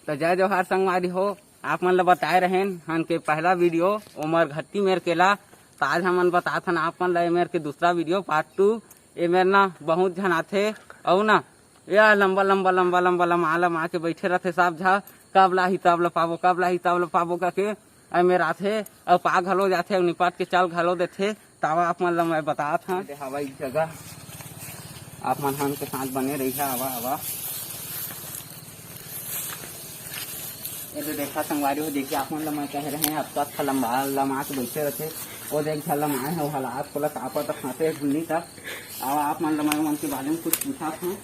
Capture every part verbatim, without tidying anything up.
तो जय जोहार संगवारी हो, आप मन ल बताए रहेन हन के पहला वीडियो ओमर घट्टी मेर केला। तो आज हमन बतात हन आप मन ल एमेर के दूसरा वीडियो, पार्ट टू। एमेर ना बहुत झन आथे, अउ ना या लंबा लंबा लंबा लंबा लमा लमा के बैठे रथे सब झा, कब लाही तब ल पाबो, कब लाही तब ल पाबो कके। एमेर आथे अउ पा घलो जाथे अउ निपट के चल घलो देथे। तावा आप मन ल मैं बतात हन, ये दे हवा एक जगह, आप मन हम के साथ बने रहिहा। आवा आवा, ये दे देखा संगवारी हो, देखिए आप मन ल मैं कह रहे हैं, अब तक लंबा लमा के बैठे रथे। वो देख झा लमाए हो हालात कोला तापत हाथे घुन्नी तक। आवा आप मन ल मैं मन के बारे में कुछ पूछा था।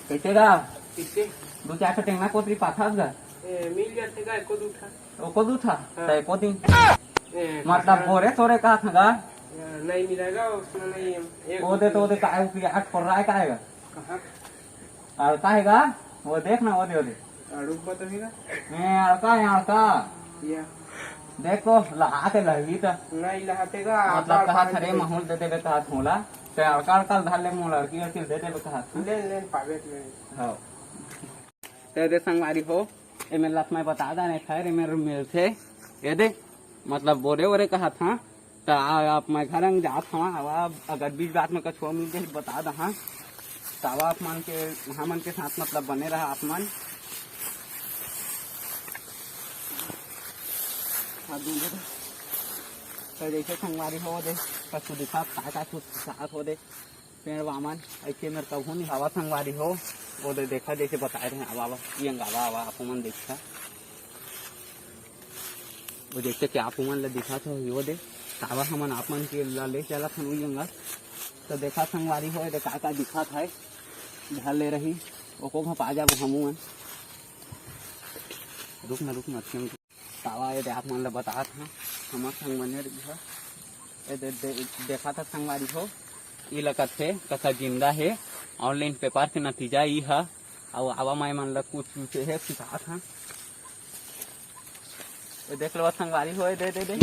कैसे गा? किसके? दो चार ठो टेंगना कोतरी पाथस गा? ए, मिल जाथे गा, एको दू ठा। एको दू ठा? हाँ। त एको दिन? ए, मतलब कहाँ? बोरे सोरे कहा था गा? ए, नहीं मिलेगा, उसमें नहीं है। एक ओ दे तो ओ दे काय, वो प्याज फोड़ रहा है, काय गा? कहाँ? अड़का है गा? वो देख ना, वो दे, वो दे। अड़ुक बा तो है गा? ए, अड़का है, अड़का। या। देख तो, लहा के लहगी त। नहीं लहाते गा, मतलब बार कहा बार था रे, नहीं। माहौल दे देबे कहा था मोला। ते अड़का, अड़का धर ले, मोला लड़की, लड़की दे देबे कहा था। ले, ले, पावे ले। हाँ। ते दे संगवारी हो, एमे लत मैं बता दा नहीं, खैर, एमे मिलथे। ये दे, मतलब बोरे वोरे कहा था। त आ, आप मैं घर अंग जात हवा, हवा, अगर बीच बात में कछुआ मिल जाही, बता दहा। त आवा आप मन के, हमन के साथ मतलब बने रहा आप मन। हाँ, दूध। तो जैसे संगवारी हो दे, कछु दिखा, का, का कुछ दिखात हो दे, पेड़ वामन, ऐसे मेर कभू नहीं हवा संगवारी हो, वो दे देखा जैसे बताए रहे, आवा, आवा, ये अंग आवा, आवा, आप मन देखा। वो जैसे कि आप मन ल दिखात हो, यो दे, तावा हमन आप मन के ल ले चलत हन उही अंगत। तो देखा संगवारी हो, ये दे का का दिखात है, घर ले रही, ओको घपा जाबो हमू मन। रुक ना, रुक ना, क्यों? तावा ये दे आप मन ल बतात हन, हमर संग बने रही है। ये दे, दे, देखा था संगवारी हो, ई लगत हे, कसा जिंदा हे। ऑनलाइन पेपर के नतीजा ई ह। अउ आवा मैं मन ल कुछ पूछे हे, सिखात हन। ए, देख लो संगवारी हो, ए, दे, दे, दे।